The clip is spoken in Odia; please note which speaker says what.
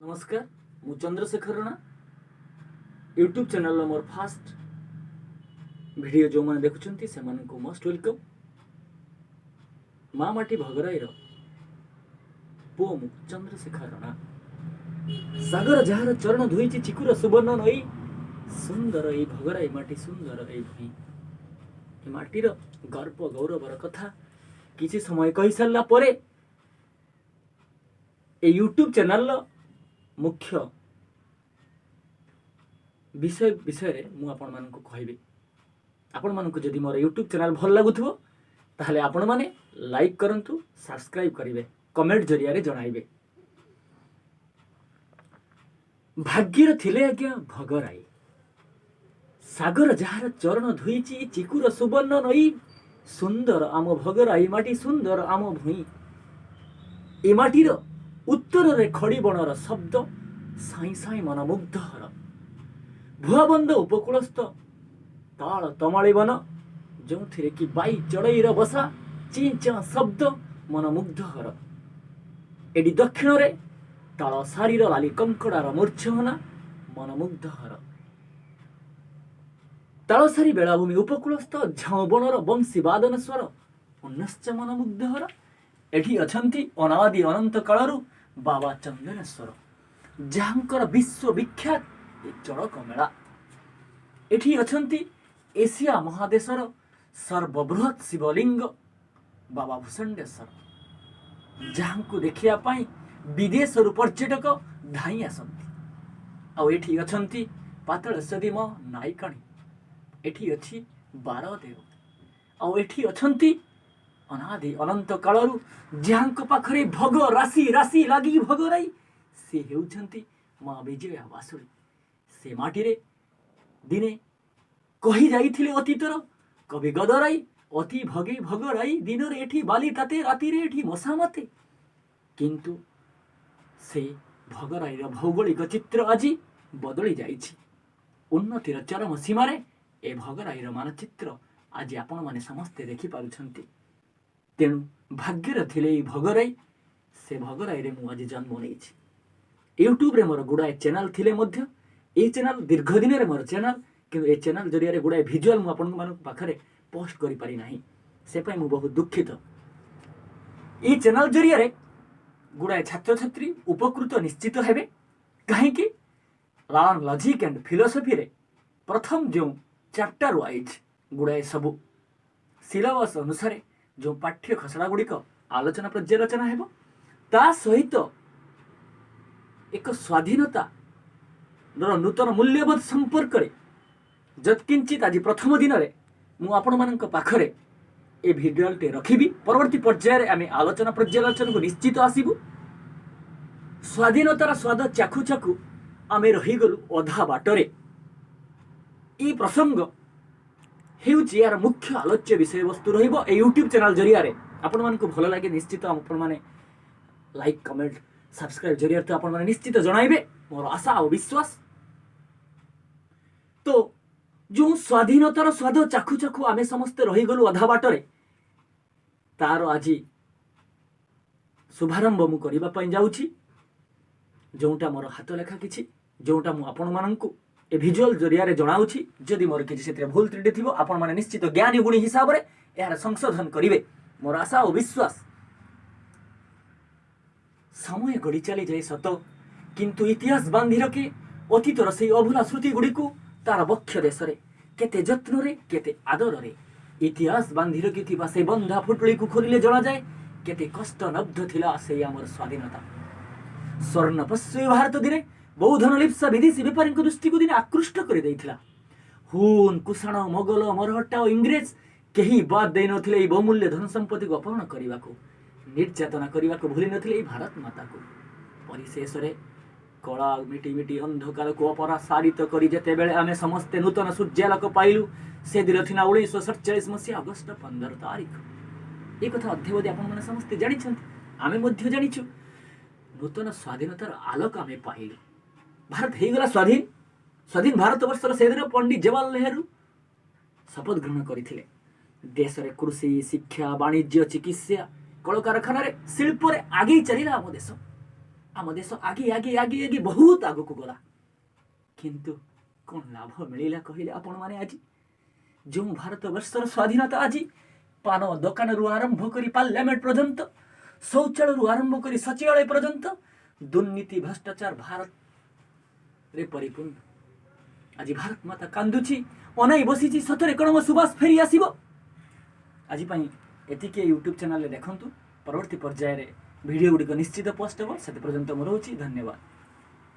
Speaker 1: ନମସ୍କାର, ମୁଁ ଚନ୍ଦ୍ରଶେଖର ରଣା। ୟୁଟ୍ୟୁବ୍ ଚ୍ୟାନେଲର ମୋର ଫାଷ୍ଟ ଭିଡ଼ିଓ ଯେଉଁମାନେ ଦେଖୁଛନ୍ତି, ସେମାନଙ୍କୁ ମୋଷ୍ଟ welcome. ମା ମାଟି ଭଗରାଇର ପୁଅ ମୁଁ ଚନ୍ଦ୍ରଶେଖର ରଣା। ସାଗର ଯାହାର ଚରଣ ଧୋଇଛି, ଚିକୁର ସୁବର୍ଣ୍ଣ ନଈ, ସୁନ୍ଦର ଏଇ ଭଗରାଇ ମାଟି, ସୁନ୍ଦର ଏଇ ଭୂଇଁ। ଏ ମାଟିର ଗର୍ବ ଗୌରବର କଥା କିଛି ସମୟ କହିସାରିଲା ପରେ ଏ ୟୁଟ୍ୟୁବ୍ ଚ୍ୟାନେଲର ମୁଖ୍ୟ ବିଷୟ ବିଷୟରେ ମୁଁ ଆପଣମାନଙ୍କୁ କହିବି। ଆପଣମାନଙ୍କୁ ଯଦି ମୋର ୟୁଟ୍ୟୁବ୍ ଚ୍ୟାନେଲ୍ ଭଲ ଲାଗୁଥିବ, ତାହେଲେ ଆପଣମାନେ ଲାଇକ୍ କରନ୍ତୁ, ସବସ୍କ୍ରାଇବ୍ କରିବେ, କମେଣ୍ଟ ଜରିଆରେ ଜଣାଇବେ। ଭାଗ୍ୟର ଥିଲେ ଆଜ୍ଞା ଭଗରାଇ, ସାଗର ଯାହାର ଚରଣ ଧୋଇଛି, ଚିକୁର ସୁବର୍ଣ୍ଣ ନଈ, ସୁନ୍ଦର ଆମ ଭଗରାଇ ମାଟି, ସୁନ୍ଦର ଆମ ଭୂଇଁ। ଏ ମାଟିର ଉତ୍ତରରେ ଖଡ଼ି ବଣର ଶବ୍ଦ ସାଇଁ ସାଇଁ ମନମୁଗ୍ଧ ହର। ଭୁଆବନ୍ଧ ଉପକୂଳସ୍ଥ ତାଳ ତମାଳି ବନ, ଯେଉଁଥିରେ କି ବାଇ ଚଢ଼େଇର ବସା, ଚିଁ ଚାଁ ଶବ୍ଦ ମନମୁଗ୍ଧ ହର। ଏଠି ଦକ୍ଷିଣରେ ତାଳ ସାରିର ଲାଲି କଙ୍କଡ଼ାର ମୂର୍ଚ୍ଛନା ମନମୁଗ୍ଧ ହର। ତାଳସାରି ବେଳାଭୂମି ଉପକୂଳସ୍ଥ ଝାଉଁ ବଣର ବଂଶୀ ବାଦନ ସ୍ୱର ପୁନଶ୍ଚ ମନମୁଗ୍ଧ ହର। ଏଠି ଅଛନ୍ତି ଅନାଦି ଅନନ୍ତ କାଳରୁ ବାବା ଚନ୍ଦନେଶ୍ୱର, ଯାହାଙ୍କର ବିଶ୍ୱବିଖ୍ୟାତ ଏ ଚଡ଼କ ମେଳା। ଏଠି ଅଛନ୍ତି ଏସିଆ ମହାଦେଶର ସର୍ବବୃହତ୍ ଶିବଲିଙ୍ଗ ବାବା ଭୂଷଣ୍ଡେଶ୍ୱର, ଯାହାଙ୍କୁ ଦେଖିବା ପାଇଁ ବିଦେଶରୁ ପର୍ଯ୍ୟଟକ ଧାଇଁ ଆସନ୍ତି। ଆଉ ଏଠି ଅଛନ୍ତି ପାତାଳେଶ୍ୱରୀ ମା ନାଇକାଣୀ। ଏଠି ଅଛି ବାରଦେଓ। ଆଉ ଏଠି ଅଛନ୍ତି ଅନାଦି ଅନନ୍ତ କାଳରୁ ଯାହାଙ୍କ ପାଖରେ ଭୋଗ ରାଶି ରାଶି ଲାଗି ଭୋଗରାଇ, ସେ ହେଉଛନ୍ତି ମା ବିଜୟା ବାସୁଳୀ। ସେ ମାଟିରେ ଦିନେ କହି ଯାଇଥିଲେ ଅତୀତର କବି ଗଦରାଇ, "ଅତି ଭଗେ ଭଗରାଇ, ଦିନରେ ଏଠି ବାଲି ତାତେ, ରାତିରେ ଏଠି ମଶା ମତେ।" କିନ୍ତୁ ସେ ଭଗରାଇର ଭୌଗୋଳିକ ଚିତ୍ର ଆଜି ବଦଳି ଯାଇଛି। ଉନ୍ନତିର ଚରମ ସୀମାରେ ଏ ଭଗରାଇର ମାନଚିତ୍ର ଆଜି ଆପଣମାନେ ସମସ୍ତେ ଦେଖିପାରୁଛନ୍ତି। ତେଣୁ ଭାଗ୍ୟରେ ଥିଲେ ଏଇ ଭଗରାଇ, ସେ ଭଗରାଇରେ ମୁଁ ଆଜି ଜନ୍ମ ନେଇଛି। ୟୁଟ୍ୟୁବରେ ମୋର ଗୁଡ଼ାଏ ଚ୍ୟାନେଲ୍ ଥିଲେ ମଧ୍ୟ ଏଇ ଚ୍ୟାନେଲ୍ ଦୀର୍ଘ ଦିନରେ ମୋର ଚ୍ୟାନେଲ୍, କିନ୍ତୁ ଏ ଚ୍ୟାନେଲ୍ ଜରିଆରେ ଗୁଡ଼ାଏ ଭିଜୁଆଲ୍ ମୁଁ ଆପଣମାନଙ୍କ ପାଖରେ ପୋଷ୍ଟ କରିପାରି ନାହିଁ। ସେ ପାଇଁ ମୁଁ ବହୁତ ଦୁଃଖିତ। ଏଇ ଚ୍ୟାନେଲ୍ ଜରିଆରେ ଗୁଡ଼ାଏ ଛାତ୍ରଛାତ୍ରୀ ଉପକୃତ ନିଶ୍ଚିତ ହେବେ, କାହିଁକି ଲର୍ନ ଲଜିକ୍ ଆଣ୍ଡ ଫିଲୋସଫିରେ ପ୍ରଥମ ଯେଉଁ ଚାପ୍ଟର ୱାଇଜ୍ ଗୁଡ଼ାଏ ସବୁ ସିଲାବସ୍ ଅନୁସାରେ ଯେଉଁ ପାଠ୍ୟ ଖସଡ଼ା ଗୁଡ଼ିକ ଆଲୋଚନା ପର୍ଯ୍ୟାଲୋଚନା ହେବ, ତା ସହିତ ଏକ ସ୍ୱାଧୀନତାର ନୂତନ ମୂଲ୍ୟବୋଧ ସମ୍ପର୍କରେ ଯତ୍କିଞ୍ଚିତ ଆଜି ପ୍ରଥମ ଦିନରେ ମୁଁ ଆପଣମାନଙ୍କ ପାଖରେ ଏ ଭିଡ଼ିଓଟି ରଖିବି। ପରବର୍ତ୍ତୀ ପର୍ଯ୍ୟାୟରେ ଆମେ ଆଲୋଚନା ପର୍ଯ୍ୟାଲୋଚନାକୁ ନିଶ୍ଚିତ ଆସିବୁ। ସ୍ୱାଧୀନତାର ସ୍ୱାଦ ଚାଖୁ ଚାଖୁ ଆମେ ରହିଗଲୁ ଅଧା ବାଟରେ, ଏଇ ପ୍ରସଙ୍ଗ ହେଉଛି ଏହାର ମୁଖ୍ୟ ଆଲୋଚ୍ୟ ବିଷୟବସ୍ତୁ ରହିବ ଏଇ ୟୁଟ୍ୟୁବ୍ ଚ୍ୟାନେଲ୍ ଜରିଆରେ। ଆପଣମାନଙ୍କୁ ଭଲ ଲାଗେ, ନିଶ୍ଚିତ ଆପଣମାନେ ଲାଇକ୍, କମେଣ୍ଟ, ସବସ୍କ୍ରାଇବ୍ ଜରିଆରେ ତ ଆପଣମାନେ ନିଶ୍ଚିତ ଜଣାଇବେ, ମୋର ଆଶା ଆଉ ବିଶ୍ୱାସ। ତ ଯେଉଁ ସ୍ୱାଧୀନତାର ସ୍ୱାଦ ଚାଖୁ ଚାଖୁ ଆମେ ସମସ୍ତେ ରହିଗଲୁ ଅଧା ବାଟରେ, ତାର ଆଜି ଶୁଭାରମ୍ଭ ମୁଁ କରିବା ପାଇଁ ଯାଉଛି। ଯେଉଁଟା ମୋର ହାତ ଲେଖା କିଛି, ଯେଉଁଟା ମୁଁ ଆପଣମାନଙ୍କୁ ଏ ଭିଜୁଆଲ ଜରିଆରେ ଜଣାଉଛି, ଯଦି ମୋର କିଛି ସେଥିରେ ଭୁଲ ତ୍ରୁଟି ଥିବ, ଆପଣମାନେ ନିଶ୍ଚିତ ଜ୍ଞାନୀ ଗୁଣୀ ହିସାବରେ ଏହାର ସଂଶୋଧନ କରିବେ, ମୋର ଆଶା ଓ ବିଶ୍ୱାସ। ସମୟ ଗଡ଼ି ଚାଲିଯାଏ ସତ, କିନ୍ତୁ ଇତିହାସ ବାନ୍ଧି ରଖେ ଅତୀତର ସେଇ ଅଭୁଲା ସ୍ମୃତି ଗୁଡ଼ିକୁ ତାର ବକ୍ଷ ଦେଶରେ, କେତେ ଯତ୍ନରେ, କେତେ ଆଦରରେ। ଇତିହାସ ବାନ୍ଧି ରଖିଥିବା ସେଇ ବନ୍ଧା ପୁଟୁଳିକୁ ଖୋଲିଲେ ଜଣାଯାଏ କେତେ କଷ୍ଟ ଲବ୍ଧ ଥିଲା ସେଇ ଆମର ସ୍ୱାଧୀନତା। ସ୍ୱର୍ଣ୍ଣ ପଶ୍ଚିମ ଭାରତ ଦିନେ ବହୁଧନ ଲିପ୍ସା ବିଦେଶୀ ବେପାରୀଙ୍କ ଦୃଷ୍ଟିକୁ ଦିନେ ଆକୃଷ୍ଟ କରିଦେଇଥିଲା। ହୁନ୍, କୁଷାଣ, ମୋଗଲ, ମରହଟ୍ଟା ଓ ଇଂରେଜ କେହି ବାଦ ଦେଇନଥିଲେ ଏଇ ବହୁମୂଲ୍ୟ ଧନ ସମ୍ପତ୍ତିକୁ ଅପହରଣ କରିବାକୁ, ନିର୍ଯାତନା କରିବାକୁ ଭୁଲି ନଥିଲେ ଏଇ ଭାରତ ମାତାକୁ। ପରିଶେଷରେ କଳା ମିଟି ମିଟି ଅନ୍ଧକାରକୁ ଅପସାରିତ କରି ଯେତେବେଳେ ଆମେ ସମସ୍ତେ ନୂତନ ସୂର୍ଯ୍ୟାଲୋକ ପାଇଲୁ, ସେଦିନ ଥିଲା 1947 ମସିହା ଅଗଷ୍ଟ 15 ତାରିଖ। ଏ କଥା ଅଦ୍ୟାବଧି ଆପଣମାନେ ସମସ୍ତେ ଜାଣିଛନ୍ତି, ଆମେ ମଧ୍ୟ ଜାଣିଛୁ। ନୂତନ ସ୍ୱାଧୀନତାର ଆଲୋକ ଆମେ ପାଇଲୁ। ଭାରତ ହେଇଗଲା ସ୍ୱାଧୀନ। ସ୍ୱାଧୀନ ଭାରତ ବର୍ଷର ସେଦିନ ପଣ୍ଡିତ ଜବାହରଲାଲ ନେହେରୁ ଶପଥ ଗ୍ରହଣ କରିଥିଲେ। ଦେଶରେ କୃଷି, ଶିକ୍ଷା, ବାଣିଜ୍ୟ, ଚିକିତ୍ସା, କଳକାରଖାନାରେ, ଶିଳ୍ପରେ ଆଗେଇ ଚାଲିଲା ଆମ ଦେଶ। ଆମ ଦେଶ ଆଗେ ଆଗେ ଆଗେ ଆଗେ ବହୁତ ଆଗକୁ ଗଲା, କିନ୍ତୁ କ'ଣ ଲାଭ ମିଳିଲା କହିଲେ ଆପଣମାନେ? ଆଜି ଯେଉଁ ଭାରତ ବର୍ଷର ସ୍ୱାଧୀନତା, ଆଜି ପାନ ଦୋକାନରୁ ଆରମ୍ଭ କରି ପାର୍ଲାମେଣ୍ଟ ପର୍ଯ୍ୟନ୍ତ, ଶୌଚାଳୟରୁ ଆରମ୍ଭ କରି ସଚିବାଳୟ ପର୍ଯ୍ୟନ୍ତ ଦୁର୍ନୀତି ଭ୍ରଷ୍ଟାଚାର ଭାରତରେ ପରିପୂର୍ଣ୍ଣ। ଆଜି ଭାରତ ମାତା କାନ୍ଦୁଛି, ଅନାଇ ବସିଛି, ସତରେ କ'ଣ ମୋ ସୁବାସ ଫେରି ଆସିବ? ଆଜି ପାଇଁ ଏତିକି। ୟୁଟ୍ୟୁବ୍ ଚ୍ୟାନେଲରେ ଦେଖନ୍ତୁ, ପରବର୍ତ୍ତୀ ପର୍ଯ୍ୟାୟରେ ଭିଡ଼ିଓ ଗୁଡ଼ିକ ନିଶ୍ଚିତ ପୋଷ୍ଟ ହେବ। ସେତେ ପର୍ଯ୍ୟନ୍ତ ମୁଁ ରହୁଛି, ଧନ୍ୟବାଦ।